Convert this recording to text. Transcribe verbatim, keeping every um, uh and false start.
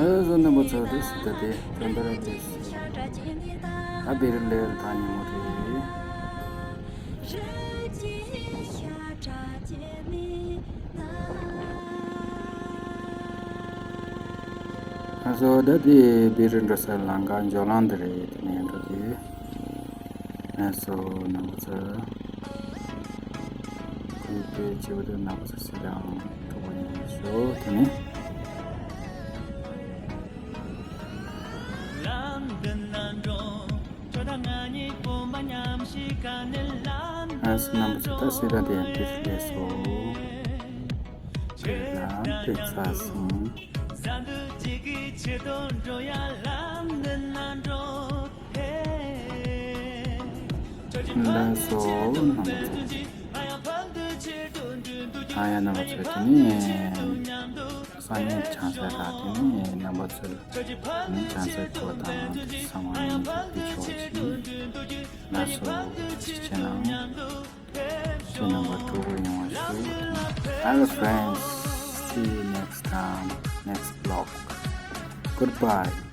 ཨ་ཟོ་རྣམ་པ་ཚོ་དེ་སི་ད་དེ་དོན་དར་དེ་སི་ཨ་བེ་རི་ལེ་ཐ་ཉི་མོ་རེད། ཨ་ཟོ་ད་དེ་བེ་རི་འགྲོ་ས་ལམ་ཁ་འཇོ་ལང་དེ་རེད། དེ་ནས་འགྲོ་དུས། ཨ་ཟོ་རྣམ་པ་ཚོ། ཁོའི་དཔེ་བྱེད་པ་དེ་རྣམ་པ་ཚོ་སྲིད་དང་ཐུག་པ་ཡིན་ཞུ་དེ་ནི། ཨ་ཟོ་རྣམ་པ་ཚོ་ད་སྲིད་དང་དེ་ཡང་དེ་ལས་སོ། དེ་ལ་དེ་ཚ་སོང་། ལགས་སོ་རྣམ་པ་ཚོ། ཨ་ཡ་རྣམ་པ་ཚོ་དེ་ནི་སང་ཉིན་ཆང་ས་རག་དེ་ནི་རྣམ་པ་ཚོ་ནི་ཆང་ས་གོ་དང་དེ་ཚང་མ་ནི་དེ་ཆོག་ཅིག་ལགས་སོ་ཅི་བྱས་ན། ཁྱེད་རྣམ་པ་སྤྲོ་པོ་ཡོང་བ་ཞུ། Hello friends, see you next time, next vlog. Goodbye.